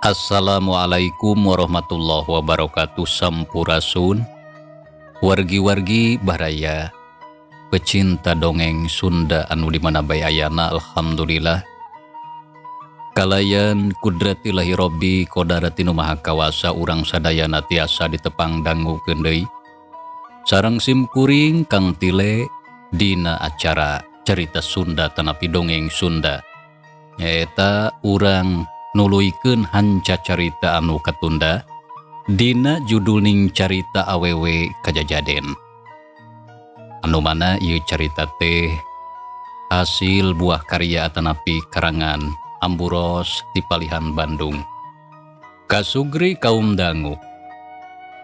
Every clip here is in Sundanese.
Assalamualaikum warahmatullahi wabarakatuh. Sampurasun wargi-wargi baraya pecinta dongeng Sunda anu di mana bae ayana. Alhamdulillah kalayan kudratillahi robbi kodarati nu maha kawasa urang sadayana tiasa ditepang dangukeun deui sareng simkuring Kang Tile dina acara cerita Sunda tanapi dongeng Sunda, nyaeta urang nuluykeun hanca carita anu katunda dina judulning carita awewe kajajaden, anu mana ieu carita teh hasil buah karya atanapi karangan Amburos di Palihan Bandung. Kasugri kaum dangu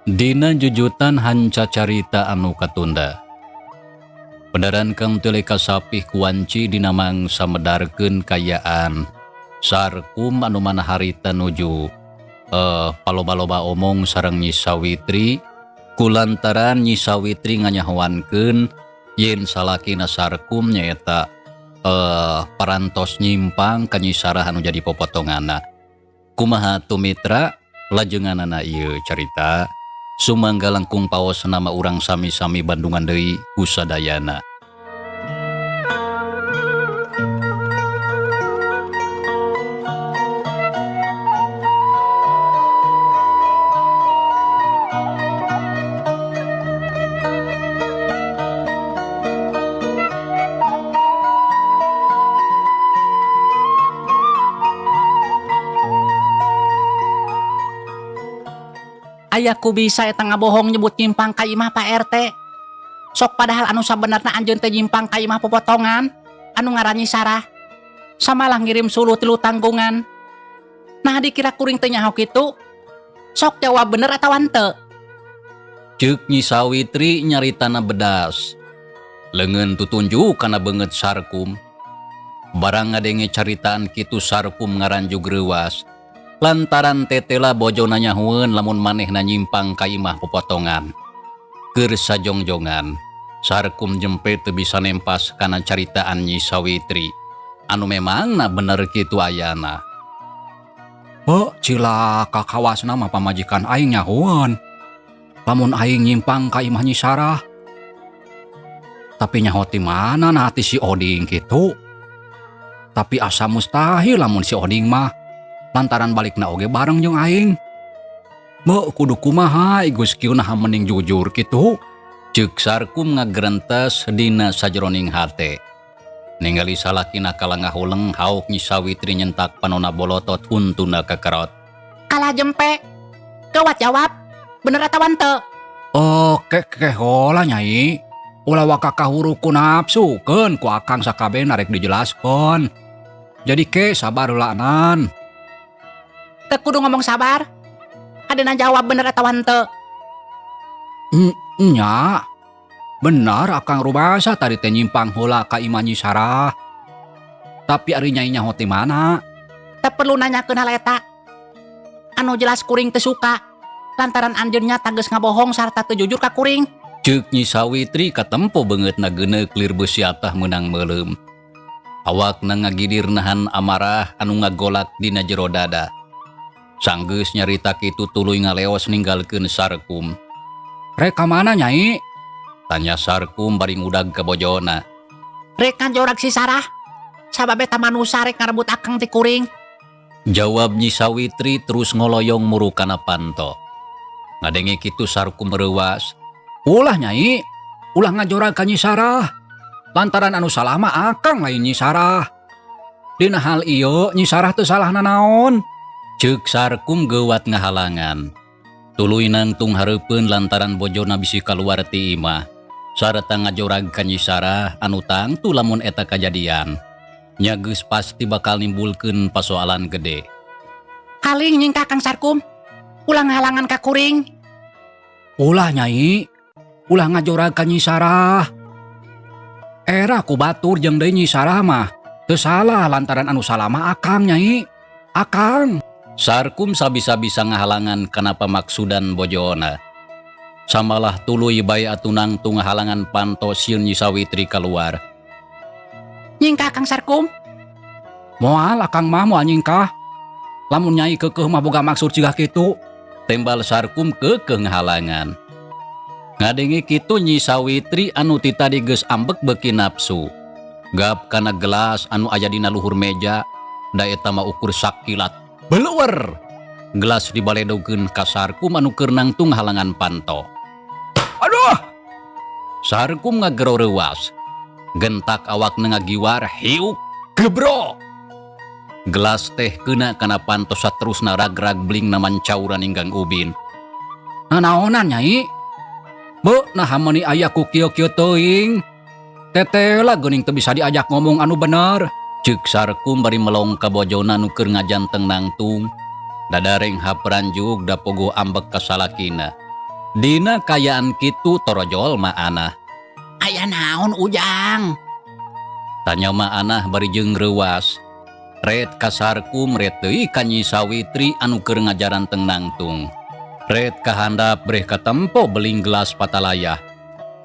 dina jujutan hanca carita anu katunda. Pedaran Kang Tile kasapih kuanci dina mangsa medarkeun kayaan Sarkum anu mana harita nuju paloba-loba omong sareng Nyi Sawitri kulantaran Nyi Sawitri nganyahoankeun yen salakina Sarkum nyaeta parantos nyimpang ka Nyi Sarah anu jadi popotongana. Kumaha tumitra lajenganana ieu carita? Sumangga langkung paos nama urang sami-sami Bandungan deui kusadayana. Ayaku bisa eta ngabohong nyebut nyimpang ka imah Pak RT. Sok padahal anu sabenerna anjeun teh nyimpang ka imah popotongan anu ngaran Nyi Sarah. Samalah ngirim suluh tilu tanggungan. Nah dikira kuring teh nyaho kitu. Sok jawab bener atawa henteu? Ceuk Nyi Sawitri nyaritana bedas. Leungeun tutunjuk kana beungeut Sarkum. Barang ngadenge caritaan kitu Sarkum ngaranjug reuwas. Lantaran tetela bojona nyahueun lamun manehna nyimpang ka imah popotongan. Keur sajongjongan, Sarkum jempe teu bisa nempas kana caritaan Nyi Sawitri. Anu memangna bener kitu ayana. Heuh, cilaka kawasna mah pamajikan aing nyahueun. Lamun aing nyimpang ka imah Nyi Sarah. Tapi nyaho ti mana nah hati si Oding kitu? Tapi asa mustahil lamun si Oding mah. Lantaran balikna oge bareng jeung aing. Beuh, kudu kumaha geus kieu naha mending jujur kitu. Ceuk Sarkum ngagerentes dina sajeroning hate. Ningali salakina kalangah huleng hauk Nyi Sawitri nyentak panona bolotot huntuna kakerot. Kalah jempe. Gawat jawab. Bener atawa henteu? Oh, kekeh hola Nyai. Ulah waka kahuru ku nafsu keun ku akang sakabeh narek dijelaskeun. Jadi ke sabar heula nan. Teu kudu ngomong sabar. Adena jawab bener atawa henteu? Nya. Benar akang rumasa tadi teh nyimpang heula ka imah Nyi Sarah. Tapi ari nyai nyaho ti mana? Teu perlu nanyakeun hal eta. Anu jelas kuring teu suka. Lantaran anjeun nyata geus ngabohong sarta teu jujur ka kuring. Ceuk Nyi Sawitri katempo beungeutna geuneuk lir beusi atah meunang meuleum. Awakna ngagidir nahan amarah anu ngagolak dina jero dada. Sanggeus nyarita kitu tuluy ngaleos ninggalkeun Sarkum. Rek ka mana Nyai? Tanya Sarkum bari ngudag ka bojona. Rek ngajorag si Sarah. Sabab eta manusa rek ngarebut akang ti kuring. Jawab Nyi Sawitri terus ngoloyong muru kana panto. Ngadenge kitu Sarkum reuwas. Ulah, Nyai, ulah ngajorag ka Nyi Sarah. Lantaran anu salah mah akang, lain Nyi Sarah. Dina hal ieu Nyi Sarah teu salah nanaon. Ceuk Sarkum geuwat ngahalangan. Tuluy nangtung hareupeun lantaran bojona bisi kaluar ti imah sarta ngajorag ka Nyi Sarah anu tangtu lamun eta kajadian. Nya geus pasti bakal nimbulkeun pasoalan gede. Haling nyingkah, Kang Sarkum. Ulah ngahalangan ka kuring. Ulah, Nyai, ulah ngajorag ka Nyi Sarah. Era ku batur jeung deui Nyi Sarah mah teu salah lantaran anu salah mah akang, Nyai. Akang. Sarkum sabisa-bisa ngahalangan kana pamaksudan bojona. Samalah tuluy bae atuh nangtung ngahalangan panto sieun Nyi Sawitri kaluar. Nyingkah, Kang Sarkum. Moal, akang mah moal nyingkah. Lamun Nyai keukeuh mah boga maksud siga kitu. Tembal Sarkum keukeuh ngahalangan. Ngadenge kitu Nyi Sawitri anu ti tadi geus ambek beuki nafsu. Gap kana gelas anu aya dina luhur meja, da eta mah ukur sakilat. Beluwer! Gelas dibaledogkeun ka Sarkum anu keur nangtung halangan panto. Aduh! Sarkum ngagero reuwas. Gentak awakna ngagiwar hiuk gebro. Gelas teh kena kana panto saterusna ragrag blingna mancauran ninggang ubin. Nanaonan, Nyai? Be, nah meuni aya ku kieu-kieu teuing. Tetela geuning teu bisa diajak ngomong anu bener. Ceuk Sarkum bari melong ka bojona nu keur ngajanteng nangtung. Dadareng haperanjuk da pogo ambek ka salakina. Dina kayaan kitu torojol Ma Anah. Aya naon, Ujang? Tanya Ma Anah bari jeung reuwas. Ret ka Sarkum, ret deui ka Nyi Sawitri anu keur ngajaranteng nangtung. Ret ka handap breh katempo beling gelas patalayah.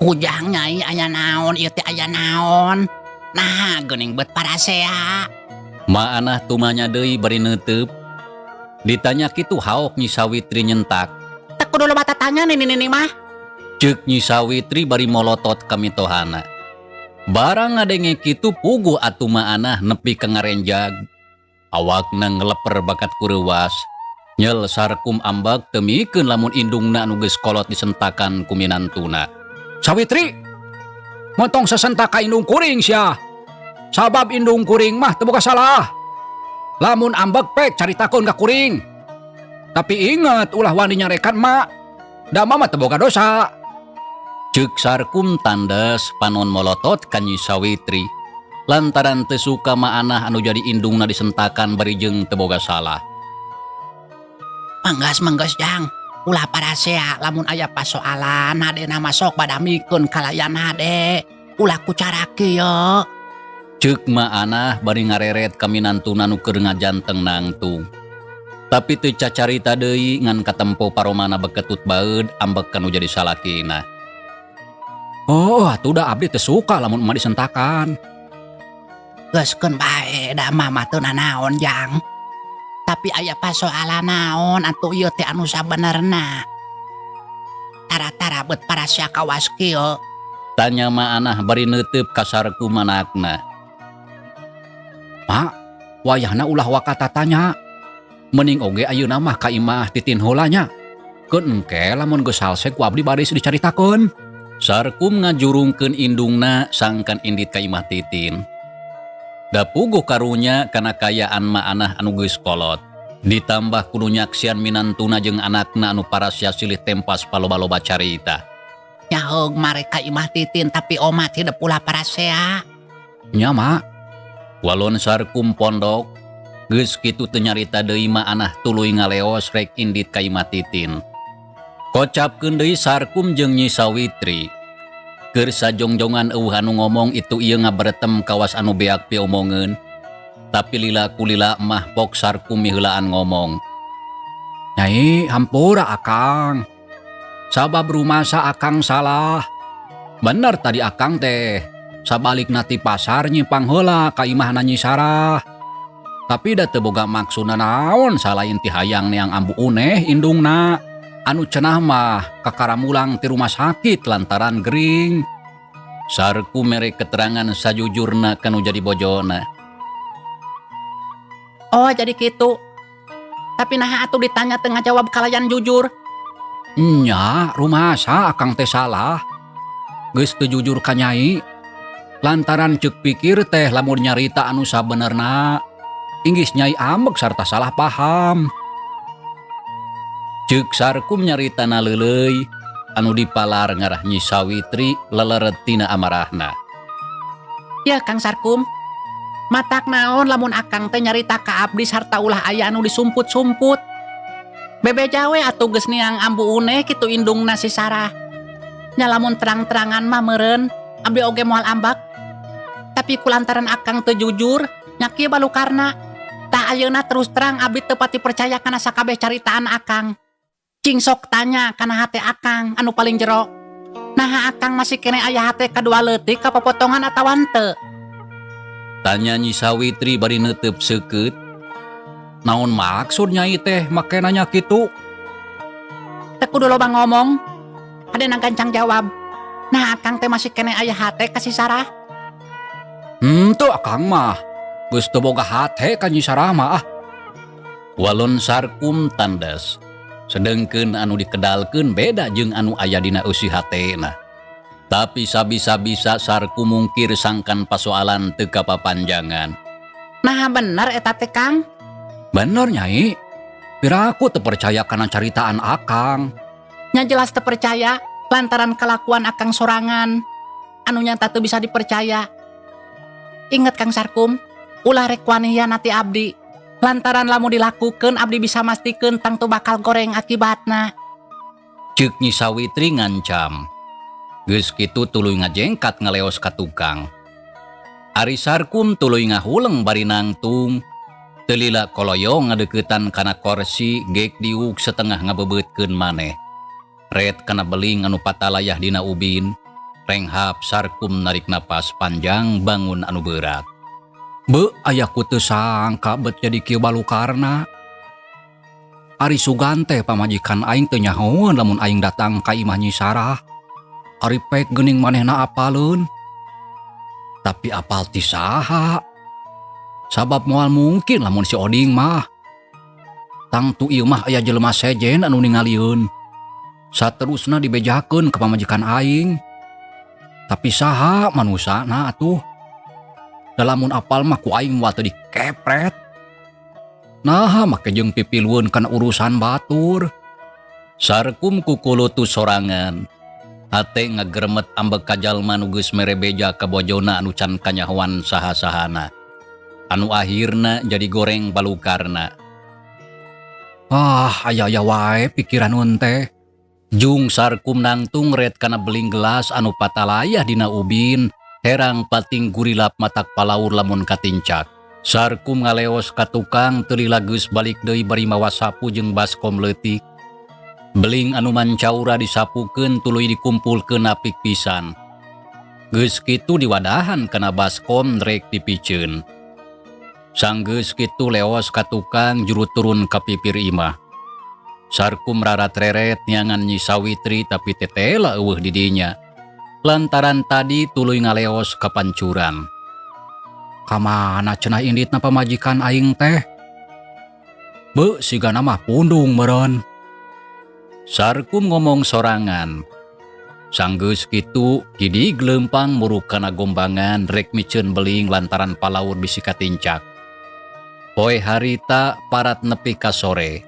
Ujang, Nyai, aya naon ieu teh, aya naon? Nah, geuning bet parasea. Ma Anah tumanya deui bari neuteup. Ditanya kitu haok Nyi Sawitri nyentak. Teu kudu loba tatanya nini nini mah. Ceuk Nyi Sawitri bari molotot ka mitohana. Barang ngadenge kitu puguh atuh Ma Anah nepi ka ngarenjag. Awakna ngeleper bakat kureuwas. Nyel Sarkum ambek teu mikeun lamun indungna anu geus kolot disentakan ku minantuna. Sawitri, montong sesentak ka indung kuring sia. Sabab indung kuring mah teu boga salah. Lamun ambek pek caritakeun ka kuring. Tapi ingat, ulah wani nyarekan mak. Da mama teu boga dosa. Ceuk Sarkum tandes panon molotot ka Nyi Sawitri. Lantaran teu suka Ma Anah anu jadi indungna disentakan bari jeung teu boga salah. Manggas manggas, Jang. Ulah parasea, lamun aya pasoalan hadena masuk badamikeun kalayan hade. Ulah ku cara kieu. Ceuk Ma Anah bari ngareret ka minantuna nu keur ngajanteng nangtung. Tapi teu cacarita deui ngan katempo paromana beketut baeud ambek ka nu jadi salakina. Oh, atuh da abdi teu suka lamun emak disentakan. Geuskeun bae, da mama teu nanaon, Jang. Tapi aya pasoalan naon atuh ieu teh anu sabenerna? Tara-tara bet parasea kawas kieu. Tanya Ma Anah bari neuteup ka Sarkum anakna. Mak, wayahna ulah waka tatanya. Mending oge ayeuna mah ka imah Titin heula nya. Keun engke lamun geus salse ku abdi baris dicaritakeun. Sarkum ngajurungkeun indungna sangkan indit ka imah Titin. Da puguh karunya kana kayaan Ma Anah anu geus kolot. Ditambah kudu nyaksian minantuna jeung anakna anu parasea silih tempas paloba-loba carita. Nyaheug mare ka imah Titin, tapi omat hidep ulah parasea. Nya, Mak. Walon Sarkum pondok, geus kitu teu nyarita deui Ma Anah tuluy ngaleos rek indit ka imah Titin. Kocapkeun deui Sarkum jeung Nyi Sawitri. Keur sajongjongan euweuh anu ngomong itu ieu ngaberetem kawas anu beak piomongeun. Tapi lila kulila mah pok Sarkum miheulaan ngomong. Nyai, hampura akang. Sabab rumasa akang salah. Bener tadi akang teh. Sabalikna ti pasar nyimpang heula ka imahna Nyi Sarah. Tapi da teu boga maksudna naon salain ti hayang neang ambu uneh indungna. Anu cenah mah kakara mulang ti rumah sakit lantaran gering. Sarkum mere keterangan sajujurna kanu jadi bojona. Oh, jadi gitu. Tapi nah atuh ditanya teu ngajawab kalayan jujur. Nya, rumasa akang teh salah. Geus teu jujur ka Nyai. Lantaran ceuk pikir teh lamun nyarita anu sabenerna, inggis Nyai ambek sarta salah paham. Ceuk Sarkum nyaritana leuleuy anu dipalar ngarah Nyi Sawitri leleret tina amarahna. Ya, Kang Sarkum. Matak naon lamun akang teh nyarita ka abdi sarta ulah aya anu disumput-sumput. Bebeja we atuh geus niang Ambu Uneh kitu indungna si Sarah. Nya lamun terang-terangan mah meureun abdi oge moal ambek. Tapi kulantaran akang teu jujur, nya kieu balukarna. Tah, ayeuna terus terang abdi teu pati percaya kana sakabeh caritaan akang. Cing sok tanya kana hate akang anu paling jero. Nah, akang masih keneh aya hate kadua leutik ka popotongan atawa henteu? Tanya Nyi Sawitri bari neuteup seukeut. Naon maksud Nyai teh make nanya kitu? Teu kudu loba ngomong. Hadena gancang jawab. Nah, akang teh masih keneh aya hate ka si Sarah? Henteu, akang mah. Geus teu boga hate ka Nyi Sarah mah ah. Walon Sarkum tandas. Sedengkeun anu dikedalkeun beda jeung anu aya dina eusi hatena. Tapi sabisa-bisa Sarkum mungkir sangkan pasoalan teu kapapanjangan. Nah, bener eta teh, Kang? Bener, Nyai. Piraku teu percaya kana caritaan akang. Nya jelas teu percaya lantaran kelakuan akang sorangan anu nyata teu bisa dipercaya. Ingat, Kang Sarkum, ulah rek wani hianati abdi. Lantaran lamun dilakukeun, abdi bisa mastikeun tangtu bakal goreng akibatna. Ceuk Nyi Sawitri ngancam. Geus kitu tuluy ngajengkat ngaleos ka tukang. Ari Sarkum tuluy ngahuleng bari nangtung. Teu lila koloyong ngadeuketan kana korsi, gek diuk setengah ngabebeutkeun maneh. Ret kana beling anu patalayah dina ubin, renghap Sarkum narik napas panjang bangun anu berat. Be, ayaku teu sangka bet jadi kieu balukarna. Ari sugan teh pamajikan aing teu nyahoeun lamun aing datang ka imah Nyi Sarah. Ari pek geuning manehna apaleun. Tapi apal ti saha? Sabab moal mungkin lamun si Oding mah. Tangtu ieu mah aya jelema sejen anu ningalieun. Saterusna dibejakeun ka pamajikan aing. Tapi saha manusana atuh? Da lamun apal mah ku aing moal teu dikepret. Naha make jeung pipilueun kana urusan batur. Sarkum kukulutu sorangan. Hate ngageremet ambek ka jalma nu geus mere beja ka bojona anu can kanyahoan saha-sahana. Anu akhirna jadi goreng balukarna. Ah, aya-aya wae pikiran teh. Jung Sarkum nangtung ret kana beling gelas anu patalayah dina ubin, herang pating gurilap matak palaur lamun katincak. Sarkum ngaleos ka tukang, teu lila geus balik deui bari mawa sapu jeung baskom leutik. Beling anu mancaura disapukeun tuluy dikumpulkeun apik pisan. Geus kitu diwadahan kana baskom rek dipiceun. Sanggeus kitu leos ka tukang juru turun ka pipir imah. Sarkum rarat-reret neangan Nyi Sawitri, tapi tetela euweuh di dinya. Lantaran tadi tuluy ngaleos ka pancuran. Kamana cenah inditna pamajikan aing teh? Be, sigana mah pundung meureun. Sarkum ngomong sorangan. Sanggeus kitu kidig leumpang muruk kana gombangan rek miceun beling lantaran palaur bisi katincak. Poe harita parat nepi ka sore.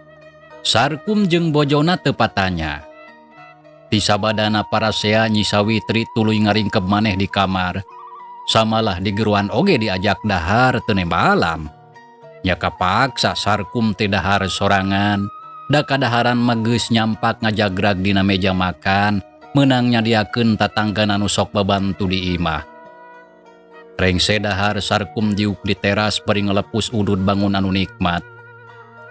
Sarkum jeung bojona teu patanya. Ti sabadana parasea, Nyi Sawitri tuluy ngaringkeb maneh di kamar. Samalah digeruan oge diajak dahar teu nembalan. Nya kapaksa Sarkum teh dahar sorangan. Da kadaharan mah geus nyampak ngajagrag dina meja makan, meunang nyadiakeun tatanggan anu sok babantu di imah. Rengse dahar, Sarkum diuk di teras bari ngelepus udud bangun anu nikmat.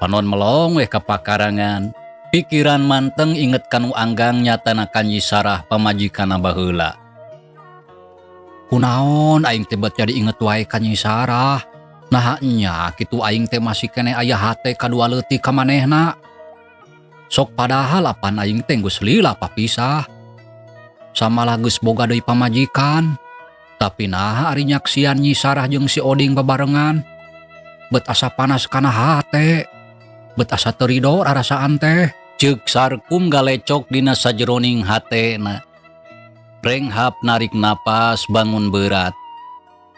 Panon melong weh ka pakarangan. Pikiran manteng inget kanu anggang nyatana ka Nyi Sarah, pamajikanna baheula. Kunaon aing teh bet jadi inget wae ka Nyi Sarah? Nah nya kitu, aing teh masih keneh aya hate kadua leutik ka manehna. Sok padahal apan aing teh geus lila papisah. Samalah geus boga deui pamajikan. Tapi naha ari nyaksian Nyi Sarah jeung si Oding babarengan. Bet asa panas kana hate. Bet asa teu rido rarasaan teh. Ceuk Sarkum galecok dina sajeroning hatena. Renghap narik napas bangun berat.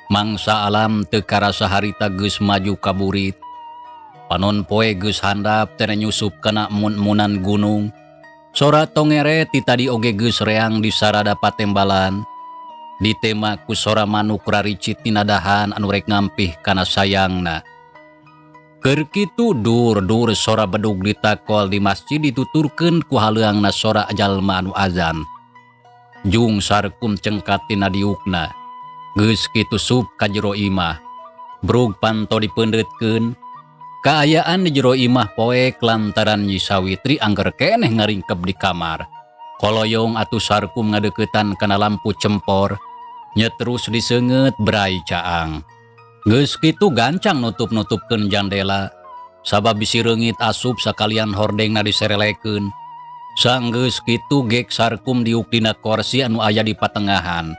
Mangsa alam teu karasa harita geus maju ka burit. Panon poe geus handap teh nyusup kana mun-munan gunung. Sora tongere ti tadi oge geus reang di sarada patembalan. Ditema ku sora manuk raricit tina dahan anu rek ngampih kana sayangna. Keur kitu dur-dur sora bedug ditakol di masjid dituturkeun ku haleuangna sora jalma anu azan. Jung Sarkum cengkat tina diukna. Geus kitu sup ka jero imah. Brug panto dipeundeutkeun. Kaayaan di jero imah poek lantaran Nyi Sawitri angger keneh ngaringkep di kamar. Koloyong atuh Sarkum ngadeuketan kana lampu cempor. Nyetrus diseungeut brai caang. Geus kitu gancang nutup-nutupkeun jandela. Sabab bisi reungit asup sakalian hordengna diserelekeun. Sanggeus kitu gek Sarkum diuk dina korsi anu aya di patengahan.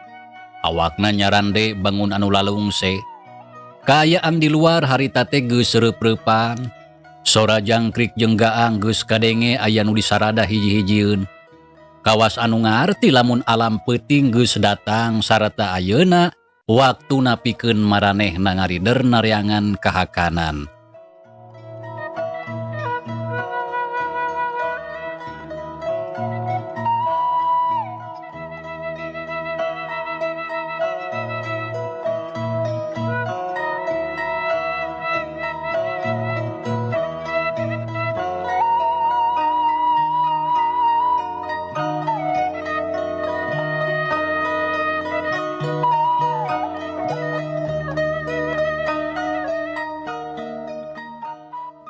Awakna nyarande bangun anu lalungse. Kaayaan di luar harita teh geus reup-reupan. Sora jangkrik jeung gaang geus kadenge aya nu disarada hiji-hijieun. Kawas anu ngarti lamun alam peuting geus datang sarata ayeuna waktuna pikeun maranehna ngarider nareangan kahakanan.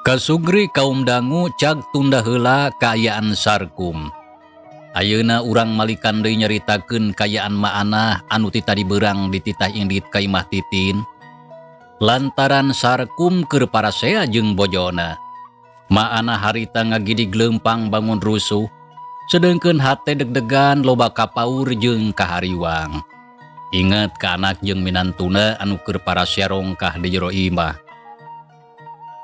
Kasugri kaum dangu cag tunda heula kaayaan Sarkum. Ayeuna urang malikan deui nyaritakeun kaayaan maanah anu ti tadi beurang dititah indit ka imah Titin. Lantaran Sarkum keur parasea jeung bojona. Maanah harita ngagidig leumpang bangun rusuh, sedengkeun hate deg-degan loba kapaur jeung kahariwang. Inget ka anak jeung minantuna anu keur parasea rongkah di jero imah.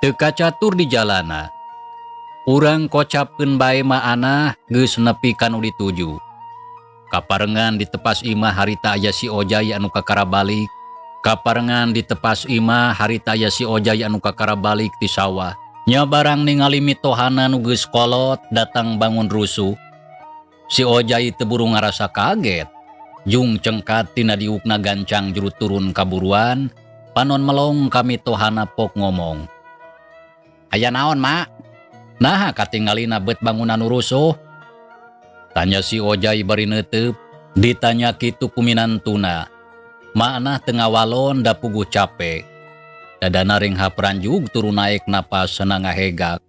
Teu kacatur di jalana. Urang kocapkeun bae maanah geus nepi ka nu dituju. Kaparengan di tepas imah harita aya si Ojai anu kakara balik. Kaparengan di tepas imah harita aya si Ojai anu kakara balik ti sawah. Nya barang ningali mitohana nu geus kolot datang bangun rusuh. Si Ojai teu buru ngarasa kaget. Jung cengkat tina diukna gancang juru turun kaburuan, panon melong ka mitohana pok ngomong. Aya naon, Mak? Naha katingalina bet bangunan nu rusuh? Tanya si Ojai bari neuteup. Ditanya kitu ku minantuna. Maanah teu ngawalon da puguh cape. Dadana ringhap ranjug turun naek napas senang ngahegak.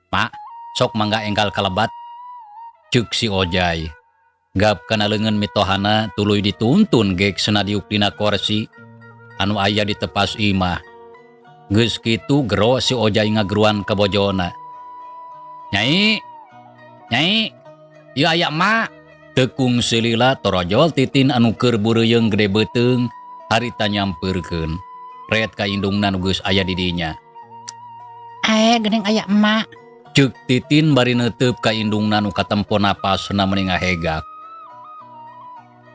Mak, sok mangga enggal kalebat. Ceuk si Ojai. Gap kana leungeun mitohana tuluy dituntun gek senadiuk dina korsi anu aya di tepas imah. Geus kitu gero si Ojai ngageruan ka bojona. Nyai, nyai, ieu aya emak. Tekung silila torojol Titin anu keur bureuyeung gede beuteung harita nyampeurkeun. Ret ka indungna nu geus aya di dinya. Ae geuning aya emak. Ceuk Titin bari neuteup ka indungna nu katempo napasna meuni ngahegak.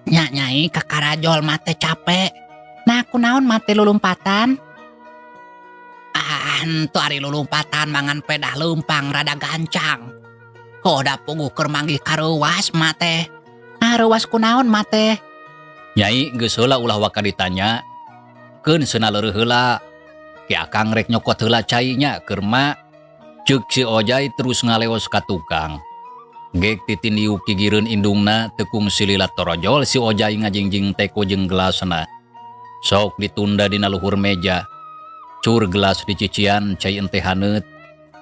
Nya nyai kakarajol mate capek. Nah kunaon mate lulumpatan? Ah, henteu ari lulumpatan mangan pedah leumpang rada gancang. Hoda puguh keur manggih kareuwas mate. Nah reuwas kunaon mate? Nyai geus heula ulah waka ditanya. Keun seuna leureun heula. Ki akang rek nyokot heula cai nya keur mak. Ceuk si Ojai terus ngaleos ka tukang. Gek Titin diuk gigireun indungna tekung silila torojol si Ojai ngajingjing teko jeung gelasna. Sok ditunda dina luhur meja. Cur gelas dicician cai ente haneut.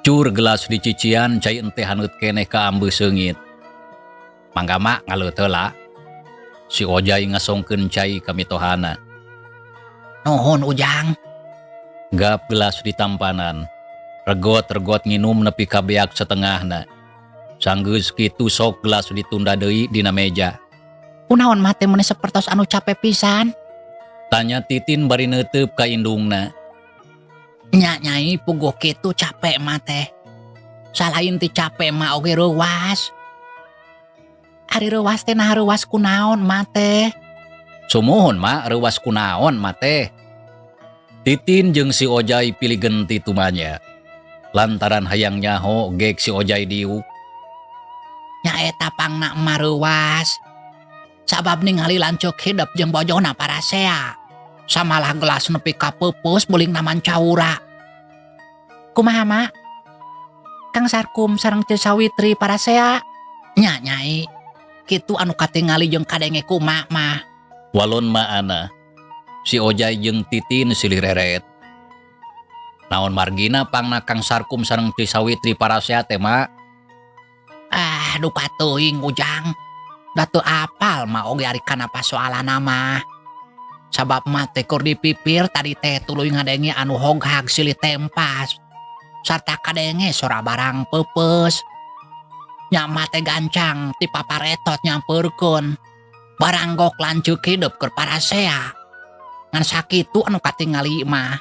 Cur gelas dicician cai ente haneut keneh ka ambeu seungit. Mangga mak ngaleut heula. Si Ojai ngasongkeun cai ka mitohana. Nuhun Ujang. Gap gelas ditampanan. Regot-regot nginum nepi ka beak setengahna. Sanggeus kitu sok gelas ditunda deui dina meja. Kunaon mah teh meuni sapertos anu cape pisan? Tanya Titin bari neuteup ka indungna. Nya Nyai puguh kitu capek mah teh. Salain ti capek mah oge reuwas. Ari reuwas teh nah reuwas kunaon mah teh? Sumuhun mak reuwas kunaon mah teh. Titin jeung si Ojai pilih genti tumanya. Lantaran hayang nyaho gek si Ojai diuk. Nya eta pangna mah reuwas. Sabab ningali lanceuk hidep jeung bojona parasea. Samalah gelas nepi ka peupeus beulingna mancaura. Kumaha mak? Kang Sarkum sareng Ceu Sawitri parasea. Nya Nyai, kitu anu katingali jeung kadenge ku mak mah. Walon maana, si Ojai jeung Titin silih reret. Naon margina pangna Kang Sarkum sareng Ceu Sawitri parasea teh mak? Ah, duka teuing Ujang. Da teu apal mah oge ari kana pasoalanna mah. Sabab mah teh keur dipipir tadi teh tuluy ngadenge anu hoghag silih tempas. Sarta kadenge sora barang peupeus. Nya mah teh gancang ti paparetot nyampeurkeun. Baranggok lanceuk hidep keur parasea. Ngan sakitu anu katingali mah.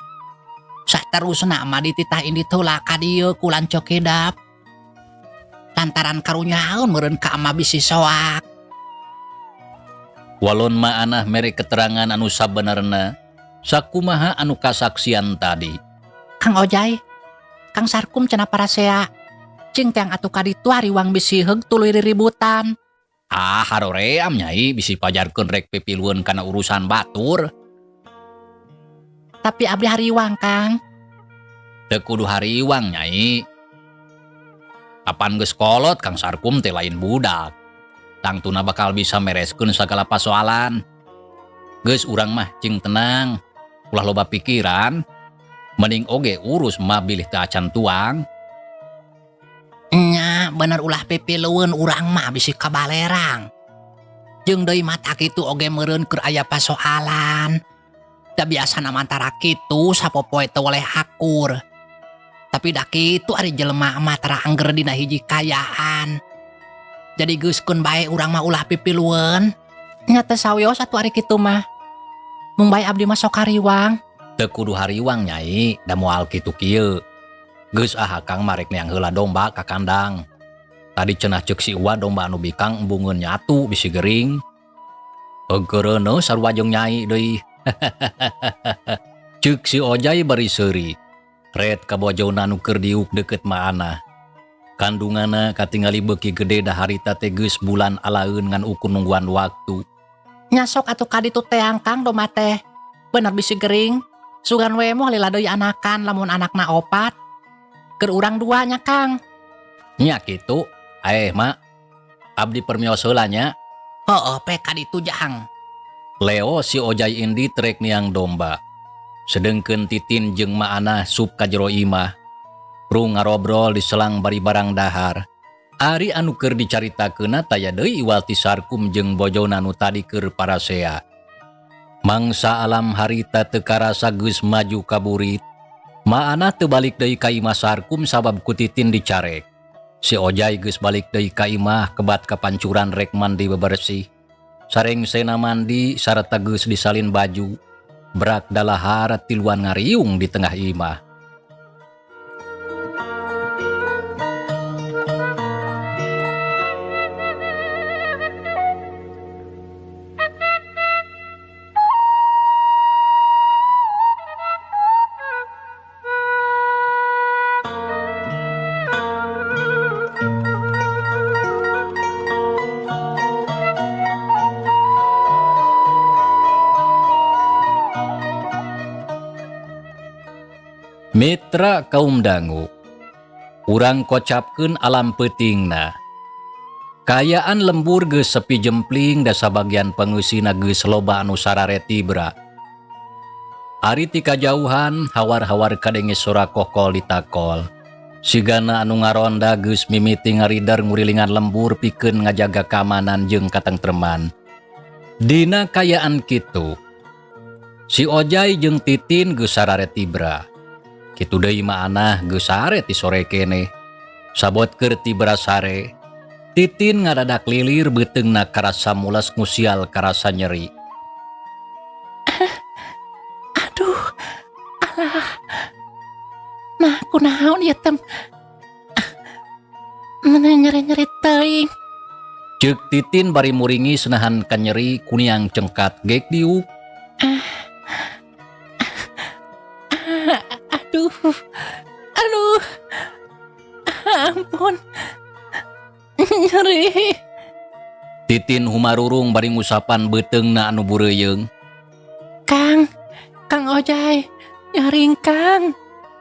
Saterusna mah dititah indit heula ka dieu ku lanceuk hidep. Lantaran karunyaeun meureun ka ama bisi soak. Walon maanah mere keterangan anu sabenerna sakumaha anu kasaksian tadi. Kang Ojai, Kang Sarkum cenah parasea. Cing teang atuh ka ditu hariwang bisi heug tuluy riributan. Ah, haroream Nyai bisi pajarkeun rek pipilueun kana urusan batur. Tapi abdi hariwang, Kang. Teu kudu hariwang, Nyai. Apan geus kolot Kang Sarkum teh lain budak. Tangtuna bakal bisa mereskeun sagala pasoalan. Geus urang mah cing tenang, ulah loba pikiran. Mending oge urus mah bilih teu acan tuang. Nya bener ulah pipilueun urang mah bisi kabalerang. Jeung deui mata kitu oge meureun keur aya pasoalan. Da biasana mah antara kitu sapopoe teu weleh akur. Tapi da kitu ari jelema mah tara angger dina hiji kayaan. Jadi geuskeun bae urang mah ulah pipilueun. Nya teh sawios atuh ari kitu mah. Mung bae abdi mah sok hariwang. Teu kudu hariwang Nyai, da moal kitu kieu. Geus ah Kang mah rek neang heula domba ka kandang. Tadi cenah ceuk si Uwa domba anu bikang embungeun nyatu bisi gering. Heukeureuneun sarua jeung Nyai deui. Ceuk si Ojai bari seuri. Ret ka bojona nu keur diuk deukeut maanah. Kandunganna katingali beuki gede da harita teh geus bulan alaeun ngan ukur nungguan waktu. Nya sok atuh ka ditu teang Kang domba teh. Bener bisi gering. Sugan we moh lila deui anakan lamun anakna opat. Keur urang dua nya Kang. Nya kitu. Mak. Abdi permios heula nya. Heueuh pe ka ditu jang. Leo si Ojai indi trek niang domba. Sedengkeun Titin jeung maanah sup ka jero imah. Prung ngarobrol di selang bari barang dahar. Ari anu keur dicaritakeunna taya deui iwal ti Sarkum jeung bojona nu tadi keur parasea. Mangsa alam harita teu karasa geus maju ka burit. Maanah teu balik deui ka imah Sarkum sabab ku Titin dicarek. Si Ojai geus balik deui ka imah kebat kapancuran rek mandi bebersih. Sarengsena mandi sarta geus disalin baju. Brak dalahar tiluan ngariung di tengah imah. Mitra kaum dangu, urang kocapkeun alam peutingna. Kayaan lembur geus sepi jempling da sabagian pengeusina geus loba anu sarare tibra. Ari ti kajauhan hawar-hawar kadenge sora kokol ditakol. Sigana anu ngaronda geus mimiti ngarider ngurilingan lembur pikeun ngajaga keamanan jeung katengtreman. Dina kayaan kitu, si Ojai jeung Titin geus sarare tibra. Kitu deui Mak Anah geus sare ti sore keneh. Sabot keur tibra sare, Titin ngadadak lilir beuteungna karasa mules ngusial karasa nyeri. Aduh, alah. Nah, kunaon ieu teh? Meni nyeri-nyeri teuing. Ceuk Titin bari muringis nahan kanyeri kuniang cengkat gek diuk. Aduh, aduh, ampun, nyeri. Titin humarurung bari ngusapan beuteungna anu bureuyeung. Kang, Kang Ojai, nyaring, Kang.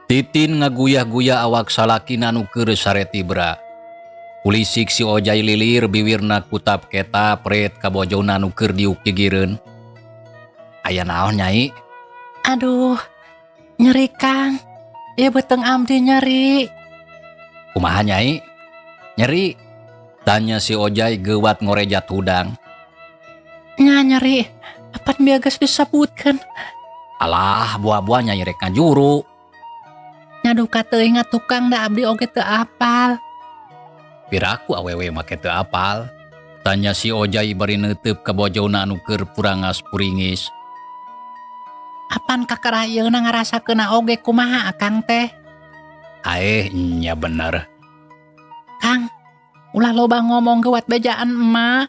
Titin ngaguyah-guyah awak salakina anu keur sare tibra. Kulisik si Ojai lilir biwirna kutap ketap ret ka bojona anu keur diuk gigireun. Aya naon, Nyai? Aduh, nyeri, Kang. Ieu beuteung abdi nyeri. Kumaha, Nyai? Nyeri? Tanya si Ojai geuwat ngorejat hudang. Nya, nyeri. Apan bieu geus disebutkeun. Alah, buah-buah Nyai rek ngajuru. Nya duka teuing atuh, Kang, da abdi oge teu apal. Piraku awewe make teu apal? Tanya si Ojai bari neuteup ka bojona anu keur purangas puringis. Apan kakara ieuna ngarasakeunna oge kumaha Akang teh? Aeh, nya bener. Kang, ulah loba ngomong, geuwat bejaan emak.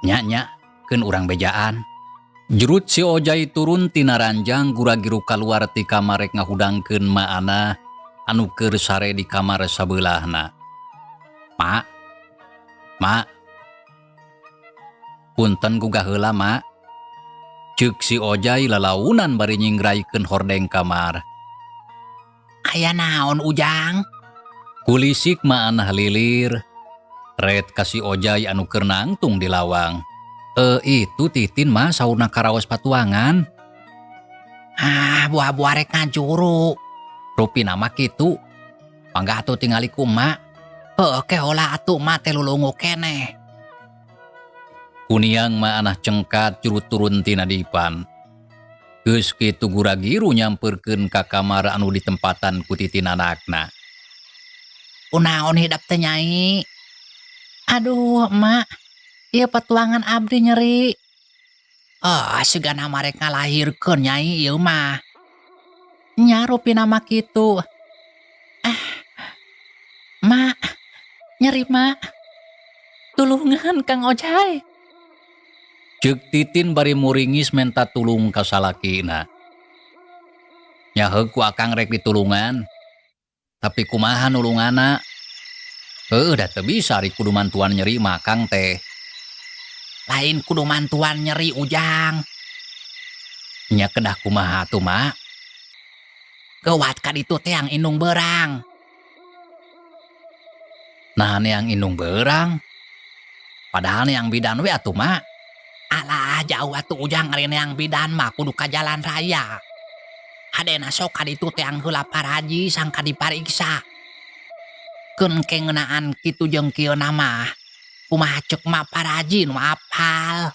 Nya nya, keun urang bejaan. Jurut si Ojai turun tina ranjang gura-giru kaluar ti kamar rek ngahudangkeun Ma Anah anu keur sare di kamar sabeulahna. Ma, Ma, punten gugah heula, Ma. Ceuk si Ojai lalaunan bari nyingraikeun hordeng kamar. Aya naon, Ujang? Kulisik Ma Anah lilir. Ret ka si Ojai anu keur nangtung di lawang. E, itu Titin, Ma, saurna karaos patuangan. Ah, buah-buah rek ngajuru. Rupina mah kitu. Mangga atuh tingali ku emak. Heuh, ke heula atuh, emak teh lulungu keneh. Kuniang Ma Anah cengkat jurut turun tina dipan. Geus kitu gura-giru nyamperkeun ka kamar anu ditempatan ku Titin anakna. Kunaon hidep teh, Nyai? Aduh, Emak. Ieu patuangan abdi nyeri. Oh, sigana mah rek ngalahirkeun, Nyai, ieu mah. Nya, rupina mah kitu. Ah. Mak, nyeri, Mak. Tulungan, Kang Ojai. Ceuk Titin bari muringis menta tulung ka salakina. Nya heug ku Akang rek ditulungan. Tapi kumaha nulunganna? Heueuh, da teu bisa ari kudu mantuan nyeri mah Akang teh. Lain kudu mantuan nyeri, Ujang. Nya kedah kumaha atuh, Mak? Geuwat ka ditu teang indung beurang. Nah, neang indung beurang. Padahal neang bidan we atuh, Mak. Alah, jauh atuh, Ujang, ari neang bidan mah kudu ka jalan raya. Hadena sok ka ditu teang heula paraji sangka dipariksa. Keun ke ngeunaan kitu jeung kieu mah. Kumaha ceuk Mak paraji nu apal.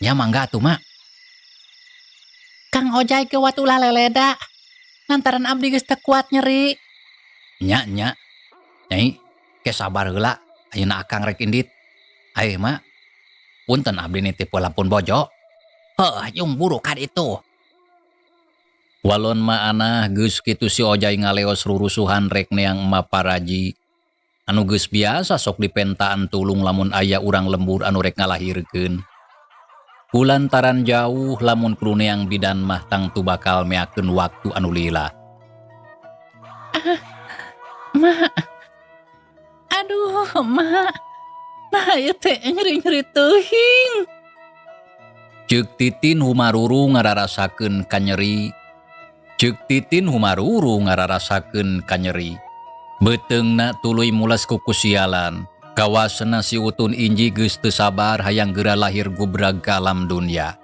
Nya mangga atuh, Mak. Kang Ojai, geuwat ulah leleda. Lantaran abdi geus teu kuat nyeri. Nya nya. Nyai, ke sabar heula. Ayeuna Akang rek indit. Ayo, Mak. Punten abdi nitip pun bojo. Heuh, jung buru ka ditu. Walon Ma Anah geus kitu si Ojai ngaleos rurusuhan rek neang Emak Paraji. Anu geus biasa sok dipentaan tulung lamun aya urang lembur anu rek ngalahirkeun. Kulantaran jauh, lamun kudu neang bidan mah tangtu bakal meakeun waktu anu lila. Mak. Aduh, Mak. Nah, ieu teh nyeri-nyeri teuing. Ceuk Titin humaruru ngararasakeun kanyeri. Ceuk Titin humaruru ngararasakeun kanyeri. Beuteungna tuluy mules ku kusialan. Kawasna si Utun Inji geus teu sabar hayang geura lahir gubrag ka alam dunya.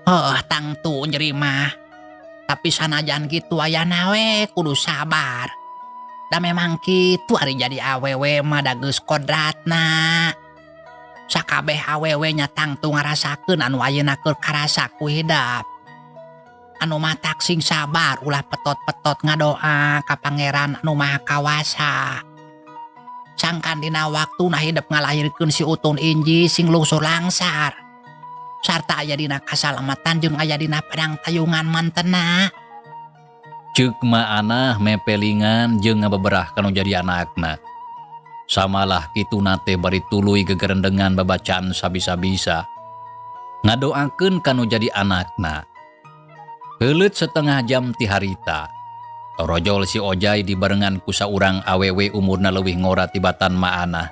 Heuh, tangtu nyeri mah. Tapi sanajan kitu ayana we kudu sabar. Da memang kitu ari jadi awewe mah, da geus kodratna. Sakabeh awewe nya tangtu ngarasakeun anu ayeuna keur karasa ku hidep. Anu matak sing sabar ulah petot-petot ngadoa ka Pangeran anu Maha Kawasa. Sangkan dina waktuna hidep ngalahirkeun si Utun Inji sing lungsur langsar. Sarta aya dina kasalamatan jeung aya dina padang tayungan mantena. Ceuk Ma Anah mepelingan jeung ngabeberah kanu jadi anakna. Samalah kituna teh bari tuluy gegerendengan babacaan sabisa-bisa. Ngadoakeun kanu jadi anakna. Heuleut setengah jam ti harita. Torojol si Ojai dibarengan ku saurang awewe umurna leuwih ngora tibatan Ma Anah.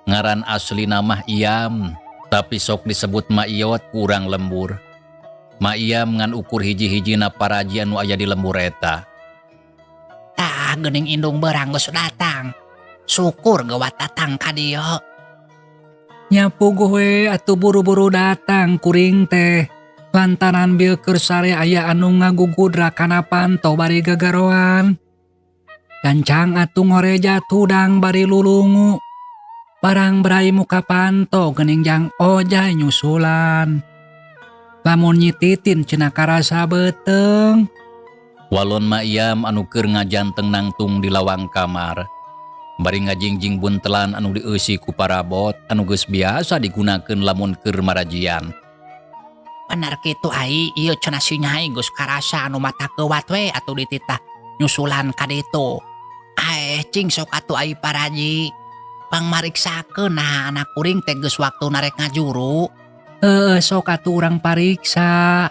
Ngaran aslina mah Iam, tapi sok disebut Ma Iyot ku urang lembur. Ma Iam ngan ukur hiji-hijina paraji anu aya di lembur eta. Tah geuning indung beurang geus datang. Syukur geuwat datang ka dieu. Nya puguh we atuh buru-buru datang kuring teh. Lantaran bil keur sare aya anu ngagugudra kana panto bari gagaroan. Gancang atuh ngoreja tudang bari lulungu. Barang berai muka panto geuning Jang Ojai nyusulan. Lamun Nyi Titin cenah karasa beuteung. Walon Ma Iam anu keur ngajanteng nangtung di lawang kamar. Bari ngajingjing buntelan anu dieusi ku parabot anu geus biasa digunakeun lamun keur marajian. Bener kitu ai, ieu cenah si Nyai geus karasa anu mata keuwat we atuh dititah nyusulan ka ditu. Aeh cing sok atuh ai paraji. Pangmariksakeun nah anak kuring teh geus waktuna rek ngajuru. Heueuh sok atuh urang pariksa.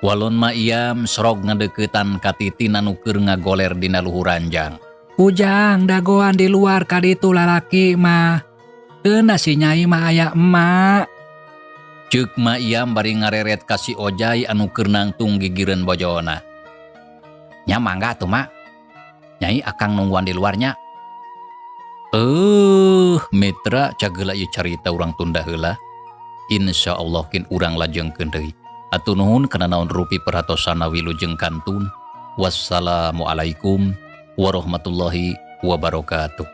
Walon Ma Iam serog ngadeuketan ka Titin anu keur ngagoler dina luhur ranjang. Ujang dagoan di luar ka ditu lalaki mah. Keuna si Nyai mah aya emak. Ceuk Ma Iam bari ngareret ka si Ojai anu keur nangtung gigireun bojona. Nya mangga atuh Mak. Nyai akang nungguan di luarnya. Mitra cageula ieu carita urang tunda heula. Insya Allah kin urang lajengkeun deui. Atur nuhun kana naon rupi perhatosana wilujeng kantun. Wassalamualaikum warahmatullahi wabarakatuh.